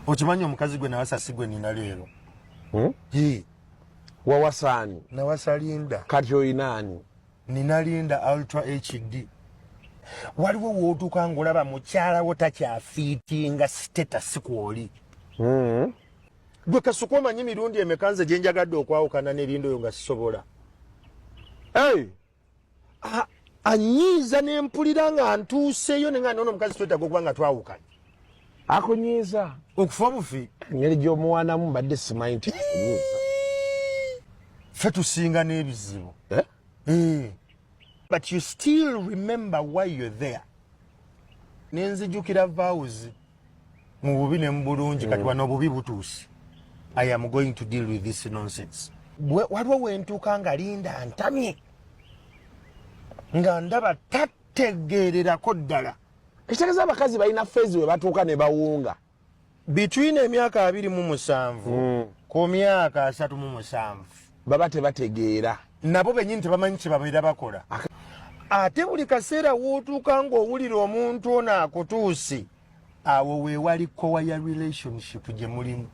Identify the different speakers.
Speaker 1: Okimanyi omukazi gwe nawasa si gwe nina leero?
Speaker 2: Wawasaani?
Speaker 1: Nawasa Linda.
Speaker 2: Kati oyinaani?
Speaker 1: Nina Linda Ultra HD. Waliwo wootuuka ng'olaba mukyala wo takyafiitinga status kwoli. Gwe Kasuku, omanyi mirundi emeka nze gye njagadde okwawukana ne Linda oyo nga sisobola?
Speaker 2: Hey!
Speaker 1: Anyiiza ne mpulira nga ntuuseeyo ne nga noono omukazi twetaaga okuba nga twawukanye.
Speaker 2: Akunyiiza?
Speaker 1: Okufa obufi.
Speaker 2: Engeri gy'omuwanamu mbadde simanyi nti akunyiiza.
Speaker 1: Ffe tusinga n'ebizibu.
Speaker 2: Eh?
Speaker 1: Eh. But you still remember why you're there. Nenzijukira vows mu bubi ne mu bulungi. Kati wano obubi butuuse, I am going to deal with this nonsense. Waliwo wentuuka nga Linda ntamye, nga ndaba tategeererako ddala.
Speaker 2: Ekitegeeza abakazi balina phase we batuuka ne bawunga.
Speaker 1: Between emyaka 27 ku myaka 37.
Speaker 2: Baba tebategeera.
Speaker 1: Nabo benyini tebamanyi kye babeera bakola. Ate buli kaseera wootuuka ng'owulira omuntu ono akutuuse, awo weewali core ya relationship gye mulimu.